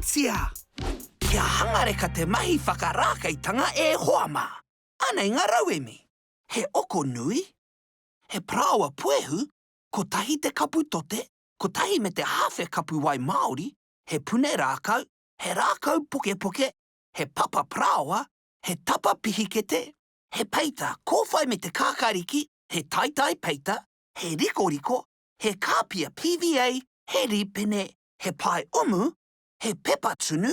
Whakaarotia! Kia hangareka te mahi whakarākeitanga e hoa mā. Anei ngā rauemi. He oko nui, he parāoa puehu, kotahi te kapu tote, kotahi me te hāwhe kapu wai māori, he pune rākau, he rākau pokepoke, he papa parāoa, he tapa pihikete, he peita kōwhai me te kākāriki, he taitai peita, he rikoriko, he kāpia PVA, he rīpene, he pae umu, he pepa tunu,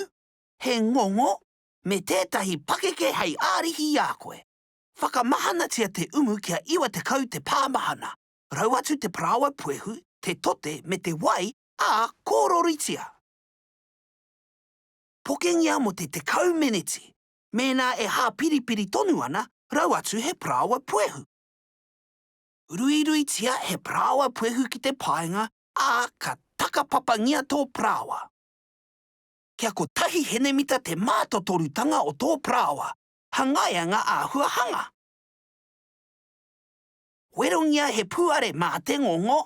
he ngongo, me tētahi pakeke hei ārihi i a koe. Whakamahanatia te umu kia 90 te pāmahana. Rau atu te parāoa puehu, te tote me te wai, ā, kōroritia. Pokengia mō te 10 meneti. Mēnā e hāpiripiri tonu ana, rau atu he parāoa puehu. Ruiruitia he parāoa puehu ki te paenga, ā, ka takapapangia tō parāoa. Kia kotahi henemita te mātotorutanga o tō parāoa, hangaia ngā āhuahanga. Werongia he pūare mā te ngongo.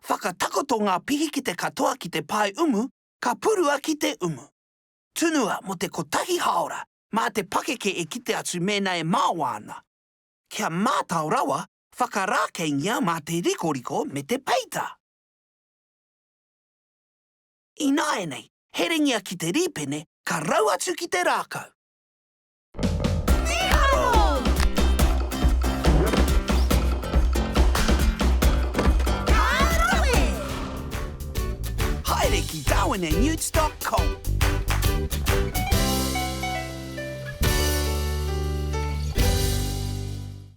Whakatakoto ngā pihikete katoa ki te pae umu, ka purua ki te umu. Tunua mō te kotahi hāora, mā te pakeke e kite atu mēnā e māoa ana. Kia mātao rawa, whakarākeingia mā te rikoriko me te peita. Ināianei, herengia ki te rīpene, ka rau atu ki te rākau. Mīharo! Ka rawe! Haere ki Darwin and Newtstock.